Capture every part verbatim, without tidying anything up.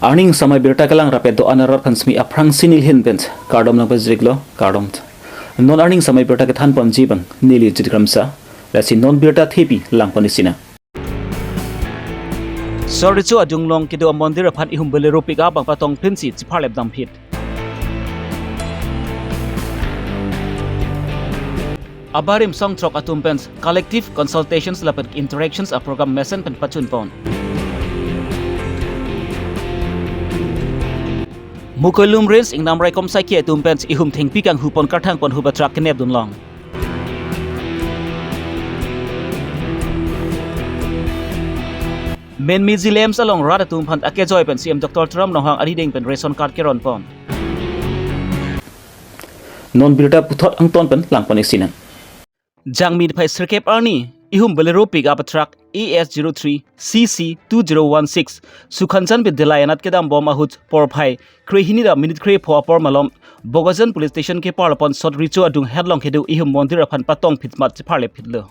Arni ingsamai birta kelang rapet do-an arat aphan semi aphrangsi neli ahin pen kardom nangpajirlo, kardom. Non arni ingsamai birta kethan ponji abang neli Jit Kramsa, lasi non birta thepi lang pon isi nang. Sor Recho adung along kedo amondir aphan ihum Bolero pickup abang patong pinsi chepharlep damphit. Abarim songthrok atum pen collective consultations lapen interactions aprogram mesen pen pachun pon. Mukoilum Range ingnam raikom saiki atum pen ihum thengpi kanghu pon karthang pon hup atruck kenep dun long. Menmeji LAMPS along rat atum aphan akejoi pen CEM Doctor Tuliram Ronghang arideng pen ration card keron pon. Non birta puthot angton pen lang pon isi nang. Jangmi niphai sirkep arni ihum Bolero pickup atruck A S zero three C C two zero one six Sukhanjan Vidyalaya anat kedam bom ahut porphai krehini ra minute krepho apor malom Bokajan Police Station kepar pon Sot Recho adung hetlong kedo ihum mondir aphan patong phit mat chepharlep phitlo.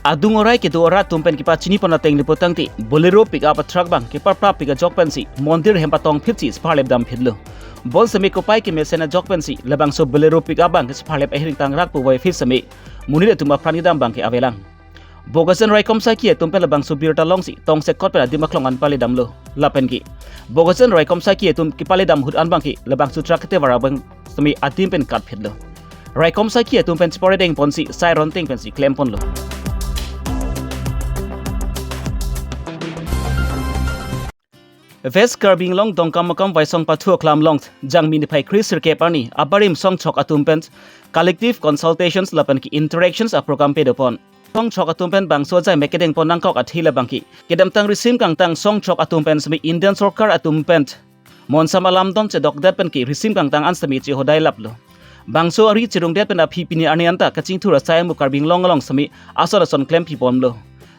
Adung orai kedo arat atum pen kepachini pon ateng lipo tangte Bolero pickup atruck abang keparprap pik ajok pensi mondir ahem patong phitsi chepharlep damphitlo. Bonseme kopai kemesen ajok pensi labangso Bolero pickup abang chepharlep ahiring tangrak puvoiphit seme monit atum apran kedam abang ke avelang. Bokajan raikom saiki atum pen labangso birta longsi tongsekot pen adim aklong an pale damlo. Lapen ke Bokajan raikom saiki atum kepale dam ahut an abang ke labangso truck ketevar abang semi adim pen katphitlo. Raikom saiki atum pen chipore deng ponsi sai ronteng pensi klem ponlo. West Karbi Anglong Dongkamukam Vaisong Pathu Aklam along Jangmi niphai kre sirkep arni abarim songthrok atum pen collective consultations lapen ke interactions aprogram pado pon. Songthrok atum pen bangso ajaimek kedeng pon nangkok athe labang ke kedamtang risim kangtang songthrok atum pen semi Indian sorkar atum pen monsam alam dom chedokdet pen ke risim kangtang an semi chehodai laplo. Bangso ari cherungdet pen aphi pini arni anta kachingthur asai amu Karbi Anglong along semi ason ason klemphi ponlo.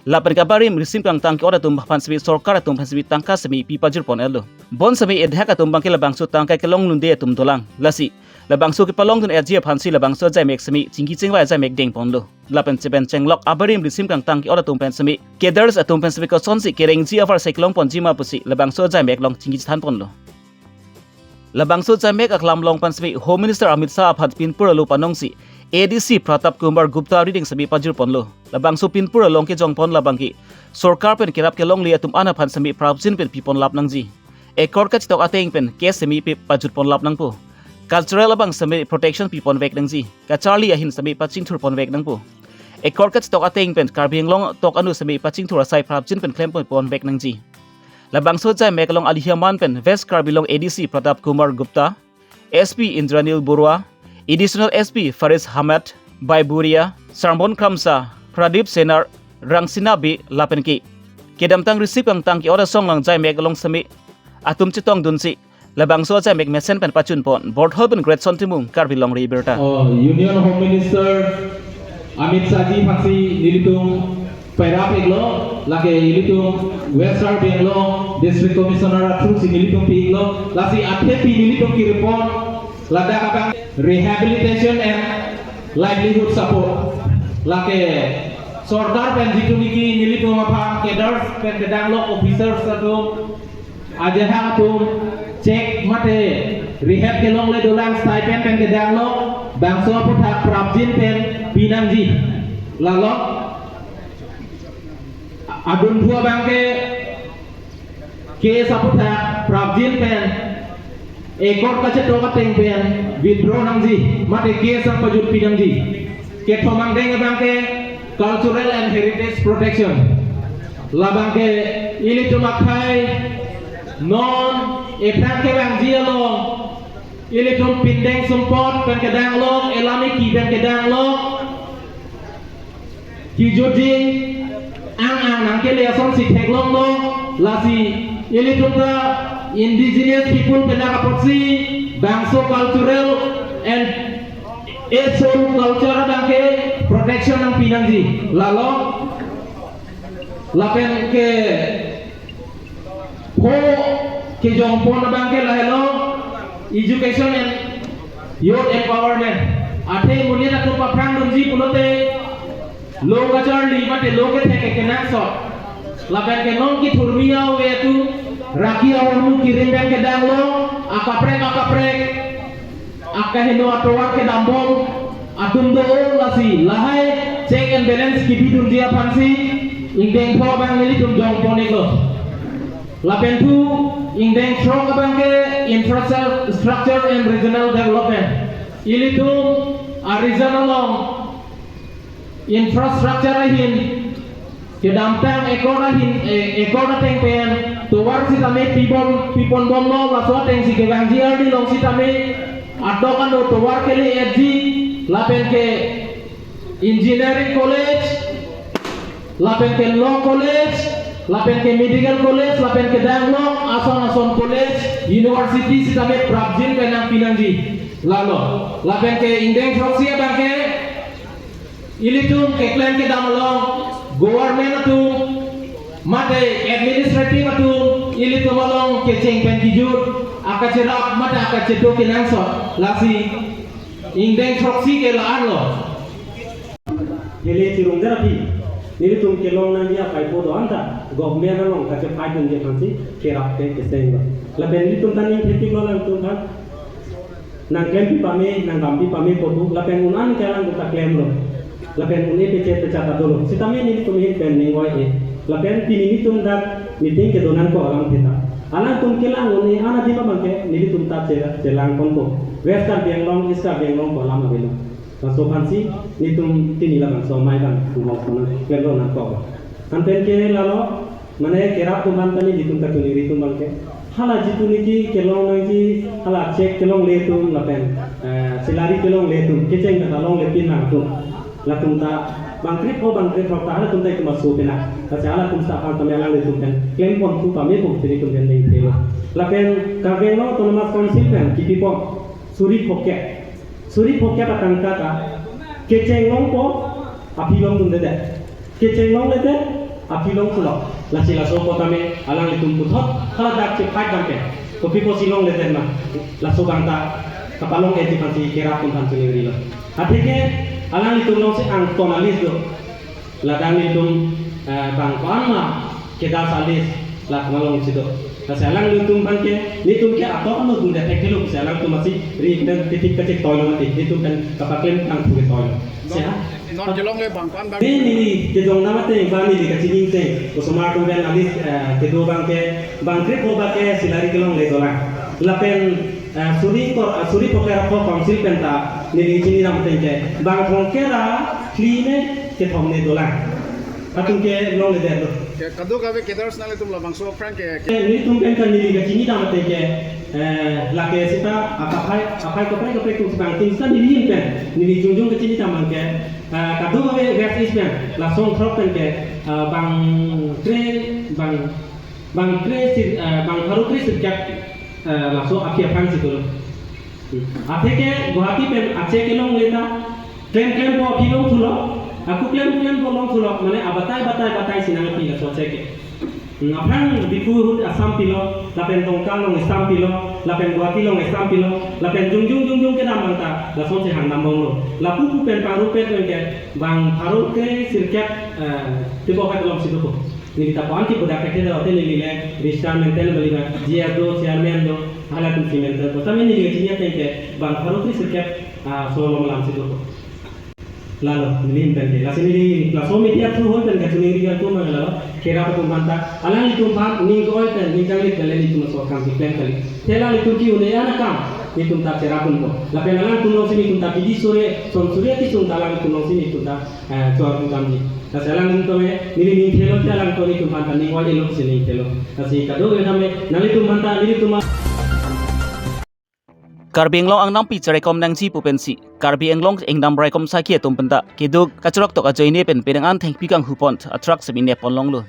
Lapen ke abarim risim kangtang ke-ot atum aphan semi sorkar atum aphan semi tangka semi pi pajir pon-etlo. Bonseme edhak atum abang ke labangso tangka kelong lunde atum dolang. Lasi labangso kepalong dun-etji aphansi labangso ajaimek semi chingki chingvai ajaimek deng ponlo. Lapen chepen chenglok abarim risim kangtang ke-ot atum pen semi cadres atum pen semi kosonsi kerengji avarsai kelong ponji ma pusi labangso ajaimek along chingki chethan ponlo. Labangso ajaimek aklam along pen semi Home Minister Amit Shah aphan pinpur alo panongsi A D C Pratap Kumar Gupta arideng semi pajir ponlo. Labangso pinpur along kejong pon labang ke sorkar pen kerap kelongle atum an aphan semi prapjin pen pi pon lap nangji. Accord kachetok ateng pen case semi pe pajut pon lap nangpo. Cultural abang semi protection pi pon vek nangji. Kacharli ahin semi pachingthur pon vek nangpo. Accord kachetok ateng pen Karbi Anglong tok anu semi pachingthur asai prapjin pen klem pon pon vek nangji. Labangso ajaimek along alihi aman pen West Karbi Anglong A D C Pratap Kumar Gupta, S P Indranil Barua, Additional S P Faris Ahmed, Baiburia, Sarbon Kramsa, Pradip Senar, Rangsina Bey lapen ke kedamtang risim kangtang ke-ot asong along ajaimek along semi atum chetong dunsi labangso ajaimek mesen pen pachun pon. Borthol pen Greatson Timung, Karbi Longri Abirta. Oh, Union Home Minister Amit Shah ji aphansi nelitum perap-iklo, lake ilitum West Karbi Anglong District Commissioner athroksi nelitum pi-iklo, lasi athepi nelitum kiri pon, ladak abang rehabilitation and livelihood support. Lake sorkar pen jitu niki nelitum aphan cadres pen kedang lok officers atum ajahak atum check mate rehab kelongle dolang stipend pen kedang lok bangso aphuthak prapjin pen pi nangji. Lalo adun thu abang ke case aphuthak prapjin pen accord kachetok ateng pen withdraw nangji mate case nangpajutpi nangji. Kethom angdeng abang ke cultural and heritage protection. Labang ke ilitum akhei non ephrang kevangji along ilitum pindeng sumpot pen kedang lok, elam eki pen kedang lok, kijutji ang ang nangkele asonsi theklonglo. Lasi ilitum ta indigenous people pen apotsi bangso cultural and ethnic culture abang ke protection nangpi nangji. Lalo lapen ke pho kejong pon abang ke lahelo education and youth empowerment. Athe monit atum paphrang dunji pulote lo kacharli mate lo kethek kenangsot. Lapen ke non kethurmi ave atum, raki ahormu kiring pen kedang lo, akaprek akaprek akaheno atovar kedambom atum do, lasi lahai check and balance kipidunji aphansi ingdeng pho abang nelitum jongpon-iklo. Lapen thu ingdeng throk abang ke infrastructure and regional development. Ilitum a-region along infrastructure ahin kedamtang accord ahin, eh, accord ateng pen tovar sitame pibom, piponbomlo, laso atengsi kevangji arni along sitame adok ano tovar kele-etji, lapen ke engineering college, lapen ke law college, lapen ke medical college, lapen ke danglo ason ason college, university sitame prapjin pen nangpinangji. Lalo, lapen ke ingdeng throksi abang ke ilitum keklem kedam along government atum mate administrative atum ilitum along kecheng pen kijut, akacherap mate akacheto kenangsot, lasi ingdeng throksi ke la-anlo. Hele chirung der aphi, nelitum kelong nangji apaipo do-an ta government along kachepai dunji aphansi kerap ke kesenglo. Lapen nelitum ta ning thepiklo, nangtum ta nangklempi pame, nangdampi pame kopu, lapen un-an ke alangtum ta klemlo. Lapen un-e pechet pechat ta dolo. Sitame nelitum ahin pen ning oi-e. Lapen pini nelitum dak meeting kedo nangkok alam theta, alangtum kelang un-e an adim abang ke nelitum ta che-, chelangponpo. West Karbi Anglong, East Karbi Anglong pu alam avelo. Laso aphansi nelitum pini labangso amei abang hong hong nang klemlo nangkok. Anpen ke lalo, mane kerap atum aphan ta nelitum kachiningri atum abang ke, hala jitu niki kelong nangji, hala check kelongle atum lapen, eh, salary kelongle atum, kecheng kata longlepin nang atum, latum ta bangkre pho bangkre throk ta halatum ta itum aso pena. Lasi halatum sa aphan tame alanglitum pen klempon thu pame pu nelitum pen ning thelo. Lapen Karbi Anglong Autonomous Council pen kipipon suri phokep, suri phokep atangka ta kecheng longpo aphi longdundedet, kecheng longledet aphi longthulo. Lasi laso apot tame alanglitum puthot hala dak chepai damke, kopi pusi longledet ma, laso abang ta kapalong-etji aphansi kerap atum aphan chiningrilo. Atheke alanglitum alongsi angton a-list do. Ladak nelitum, eh, bang ko-an ma kedas a-list la malongsi do. Lasi alanglitum abang ke, nelitum ke atok ano dunde thekthe lo, si alangtum masi ri pen ketik kachek toilo mati, nelitum pen kapaklem tang thu ke toilo. Si ha? Non kelongle bang ko-an bang. Neli, neli kejong dam ateng ba neli kachini ateng, osomar atum pen a-list, eh, kedo abang ke, bangkre pho abang ke salary kelongle dolang. Lapen, eh, suri kor, eh, suri phokep arpho council pen ta neli chinidam ateng ke, bang thomkep ra phli me kethom ne dolang. Atum ke longledetlo. Ke kadokave cadres nanglitum labangso aphrang ke, ke. Eh, nelitum pen ta neli kachini dam ateng ke, eh, lake sita akaphai, aphai kaprek kaprek atum si bang tin sita neli ahin pen, neli jongjong kachini dam abang ke, eh, kadokave West East pen, la song throk pen ke, eh, bangkre, bang, bangkre sir, eh, bang pharo kre sirkep, eh, laso aphi aphrangsi dolo. Atheke Guwahati pen a-check kelongle ta, klem klempo aphi longthulo, ako klem klempo longthulo, mane abatai batai batai si nangpi laso a-check ke. Hmm, aphrang Diphu ahut astamp pilo, lapen Dongka along stamp pilo, lapen Guwahati along stamp pilo, lapen jongjong jongjong kedam abang ta, lasonsi hang dambomlo. Lapu pu pen pangrumpet pen ke, bang pharo kre sirkep, eh, tebok hat alongsi dopo. Neli ta ko-an ti bodak kethek do, te neli le register maintain bali ma, G S do, chairman do, halatum si maintain. Ko tame neli kachini ateng ke bang pharo kre sirkep, ah, solo malam si do. Lalo, neli ahin pen ke. Lasi neli, laso media through hoi pen kachiningri atum abang lalo, kerap atum aphan ta, alanglitum aphan, ning ko-oi pen, ning kanglit pen, nelitum laso akam keklem kali. Te alanglitum ke-un-e an akam, nelitum ta cherap ponpo. Lapen alangtum alongsi nelitum ta bidi sore, son sore kesung ta alangtum alongsi nelitum ta, eh, chor pu damji. Lasi alangtum tame, neli ning thelo te alangtum nelitum aphan ta ning oi-elo si ning thelo. Lasi kadokave tame, nanglitum aphan ta, nelitum a- Karbi Anglong angnampi cheraikom nangji pu pensi Karbi Anglong Ingnam Raikom Sakhi atum pen ta keduk kachrok tok ajoine pen penang an thengpi kanghupon atrak semi nepon longlo.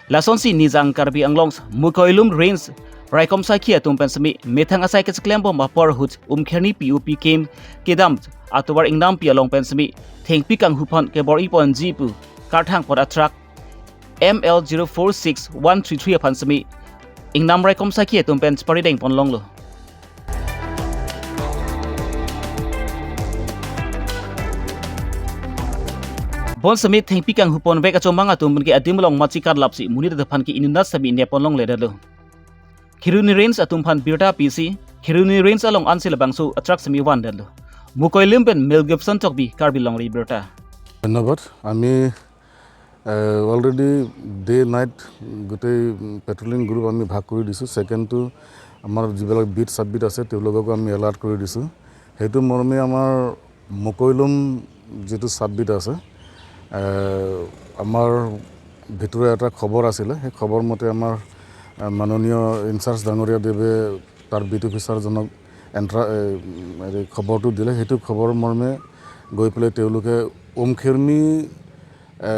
Lasonsi Nijang Karbi Anglong Mukoilum Range Raikom Sakhi atum pen semi methang asai kecheklembom apor ahut Umkherni P U P camp kedam atovar ingnampi along pen semi thengpi kanghupon kebor-iponji pu karthang apot atrak M L zero four six one three three aphan semi Ingnam Raikom Sakhi atum pen cheparidengpon longlo. Bonseme thengpi kanghu ponvek achomang atum ke adim along machi karlapsi monit atum aphan ke inutnat sitame nepon longledetlo. Kheroni Range atum aphan birta pisi, Kheroni Range along ansi labangso atruck sitame vandetlo. Mukoilum pen Mel Gibson Tokbi, Karbi Longri Abirta. ধন্যবাদ। আমি already day night গোটেই patrolling group আমি ভাগ কৰি দিছোঁ। ছেকেণ্ডটো আমাৰ যিবিলাক বিট ছাব বিট আছে, তেওঁলোককো আমি এলাৰ্ট কৰি দিছোঁ। সেইটো মৰ্মে আমাৰ মকৈলুম যিটো ছাব বিট আছে, এ, আমাৰ ভিতৰুৱা এটা খবৰ আছিলে। সেই খবৰ মতে আমাৰ, এ, মাননীয় ইনচাৰ্জ ডাঙৰীয়া দেৱে তাৰ বিট অফিচাৰজনক এণ্ট্ৰা-, এ, হেৰি খবৰটো দিলে। সেইটো খবৰ মৰ্মে গৈ পেলাই তেওঁলোকে উমখেৰমি, এ,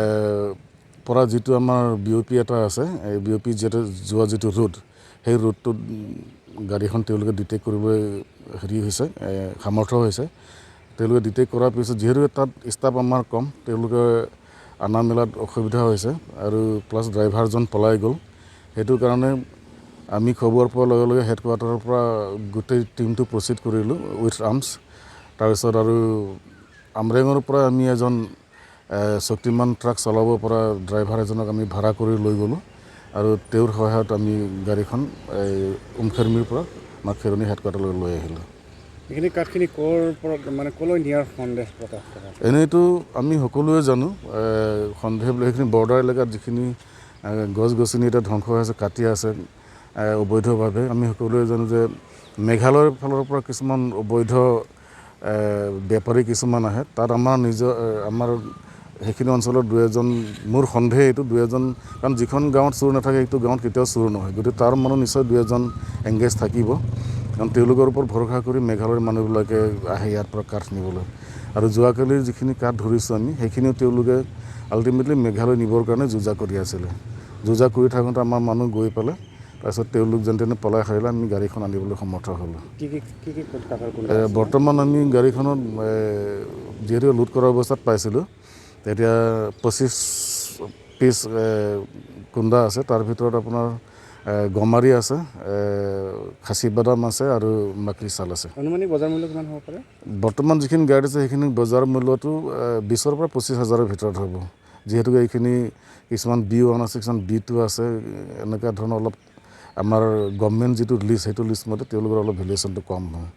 পৰা যিটো আমাৰ বি অ' পি এটা আছে, এই বি অ' পি যিটো যোৱা যিটো ৰোড, সেই ৰোডটোত, উম, গাড়ীখন তেওঁলোকে ডিটেক্ট কৰিবলৈ হেৰি হৈছে, এ, সামৰ্থ হৈছে। তেওঁলোকে ডিটেক্ট কৰাৰ পিছত যিহেতু তাত ষ্টাফ আমাৰ কম, তেওঁলোকে অনা মেলাত অসুবিধা হৈছে আৰু প্লাছ ড্ৰাইভাৰজন পলাই গ'ল। সেইটো কাৰণে আমি খবৰ পোৱাৰ লগে লগে হেডকোৱাৰ্টাৰৰ পৰা গোটেই টিমটো প্ৰচিড কৰিলোঁ উইথ আৰ্মছ। তাৰপিছত আৰু আমৰেঙৰ পৰা আমি এজন, এ, শক্তিমান ট্ৰাক চলাব পৰা ড্ৰাইভাৰ এজনক আমি ভাড়া কৰি লৈ গ'লোঁ আৰু তেওঁৰ সহায়ত আমি গাড়ীখন এই উমখেৰমিৰ পৰা আমাৰ খেৰণি হেডকোৱাৰ্টাৰলৈ লৈ আহিলোঁ। এইখিনি কাঠখিনি ক'ৰ পৰা, মানে, ক'লৈ নিয়াৰ সন্দেহ প্ৰকাশ কৰা? এনেইতো আমি সকলোৱে জানো, এ, সন্দেহ বুলি সেইখিনি বৰ্ডাৰ এলেকাত যিখিনি, এ, গছ গছনি এতিয়া ধ্বংস হৈ আছে, কাটি আছে, এ, অবৈধভাৱে। আমি সকলোৱে জানো যে মেঘালয়ৰ ফালৰ পৰা কিছুমান অবৈধ, এ, বেপাৰী কিছুমান আহে। তাত আমাৰ নিজৰ, এ, আমাৰ সেইখিনি অঞ্চলৰ দুই এজন, মোৰ সন্দেহ এইটো দুই এজন, কাৰণ যিখন গাঁৱত চোৰ নাথাকে, সেইটো গাঁৱত কেতিয়াও চোৰ নহয়। গতিকে তাৰ মানুহ নিশ্চয় দুই এজন এংগেজ থাকিব, কাৰণ তেওঁলোকৰ ওপৰত ভৰসা কৰি মেঘালয়ৰ মানুহবিলাকে আহে ইয়াৰ পৰা কাঠ নিবলৈ। আৰু যোৱাকালিৰ যিখিনি কাঠ ধৰিছোঁ আমি, সেইখিনিও তেওঁলোকে আল্টিমেটলি মেঘালয় নিবৰ কাৰণে যুঁজা কৰি আছিলে। যুঁজা কৰি থাকোঁতে আমাৰ মানুহ গৈ পেলাই তাৰপিছত তেওঁলোক যেন তেনে পলাই সাৰিলে, আমি গাড়ীখন আনিবলৈ সমৰ্থ হ'লোঁ। কি কি, কি কি কাঠৰ কুন্দা এ, আছিলে? বৰ্তমান আমি গাড়ীখনত, এ, যিহেতু লোড কৰা অৱস্থাত পাইছিলোঁ, তেতিয়া পঁচিছ পিচ, এ, কুন্দা আছে। তাৰ ভিতৰত আপোনাৰ, এ, গমাৰি আছে, এ, খাচী বাদাম আছে আৰু মাকৰি চাল আছে। আনুমানিক বজাৰ মূল্য কিমান হ'ব পাৰে? বৰ্তমান যিখিনি গাড়ীত আছে, সেইখিনি বজাৰ মূল্যটো, এ, বিছৰ পৰা পঁচিছ হাজাৰৰ ভিতৰত হ'ব। যিহেতুকে এইখিনি কিছুমান বি ওৱান আছে, কিছুমান বি টু আছে, এনেকুৱা ধৰণৰ অলপ আমাৰ গভৰ্ণমেণ্ট যিটো লিষ্ট, সেইটো লিষ্ট মতে তেওঁলোকৰ অলপ ভেলুৱেশ্যনটো কম হয়।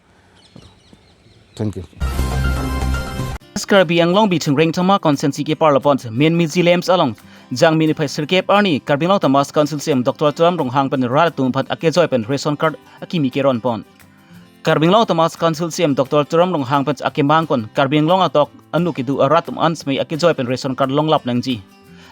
Thank you. Karbi Anglong Bithung Rengthama Constituency keparlo pon Menmeji Lamps along Jangmi niphai sirkep arni Karbi Anglong Autonomous Council C E M Doctor Tuliram Ronghang pen rat atum aphan akejoi pen ration card akimi keron pon. Karbi Anglong Autonomous Council C E M Doctor Tuliram Ronghang pen akemang pon Karbi Anglong atok anu kedo arat atum an sitame akejoi pen ration card longlap nangji.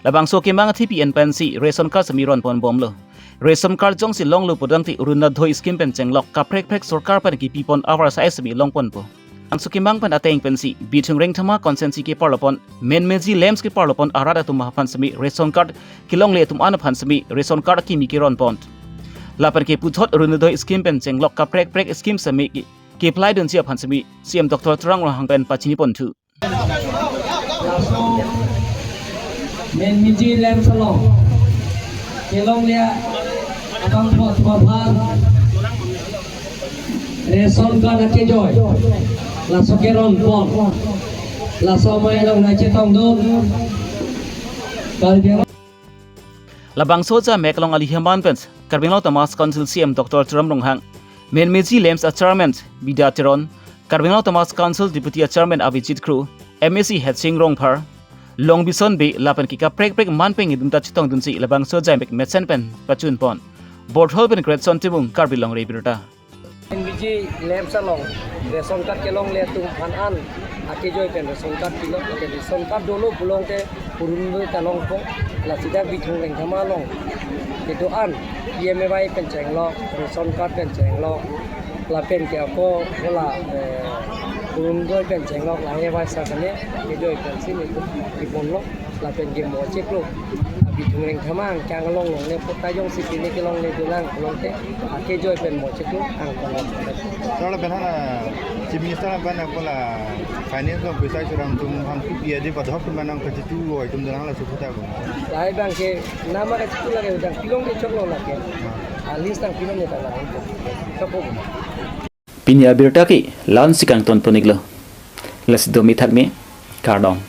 Labangso kemang athepi en pensi ration card sitame ron pon bomlo. Ration card jongsi longlo pudamti Orunodoi scheme pen chenglok kaprek prek sorkar pen kipi pon avarsai sitame long ponpo. Labangso kemang pen ateng pensi Bithung Rengthama Constituency keparlo pon Menmeji Lamps keparlo pon arat atum aphan sitame ration card kelongle atum an aphan sitame ration card akimi keron pon. Lapen ke puthot Orunodoi scheme pen chenglok kaprek prek scheme sitame ke, ke-apply dunji aphan sitame C E M Doctor Tuliram Ronghang pen pachini ponthu. Laso Menmeji Lamps along kelongle abangphu atum aphan ration card akejoi laso keron pon. Laso amei along nangchetongdun Karbi Anglong. Labangso ajat mek along ali heman pen Karbi Anglong Autonomous Council C E M Doctor Tuliram Ronghang, Menmeji Lamps a-chairman Bida Teron, Karbi Anglong Autonomous Council Deputy a-chairman Abhijit Kro, M A C Headsing Rongphar, Longbison Bey lapen ke kaprek prek man pen ngidun ta chetongdunsi labangso ajat mek mesen pen pachun pon. Borthol pen Greatson Timung, Karbi Longri Abirta. Menmeji Lamps along ration card kelongle atum aphan an akejoi pen ration card pilo, ke ration card dolo pulote Orunodoi ta longpo. Lasi dak Bithung Rengthama along kedo-an P M A Y pen chenglok, ration card pen chenglok, lapen ke ako hala, eh, Orunodoi pen chenglok, lahai abaisa kene akejoi pensi nelitum kiponlo. Lapen ke mo chiklo. Bithung Rengthama angkang along longle, pota jongsi pine kelongle dolang pulote akejoi pen mo chiklo, angkang along. Sir, lapen hala Chief Minister lapen ako la finance along poisa churang atum aphan pi adi padhok atum aphan nangkachitu oi atum dolang, laso puta ko. Lahai abang ke nama kachitu lake, dang pilongle choklo lake. Ah. A-list dang pilongle ta lake. Choklo. Pini abirta ke la-ansi kangton pon-iklo. Lasi domi thakmi, kardom.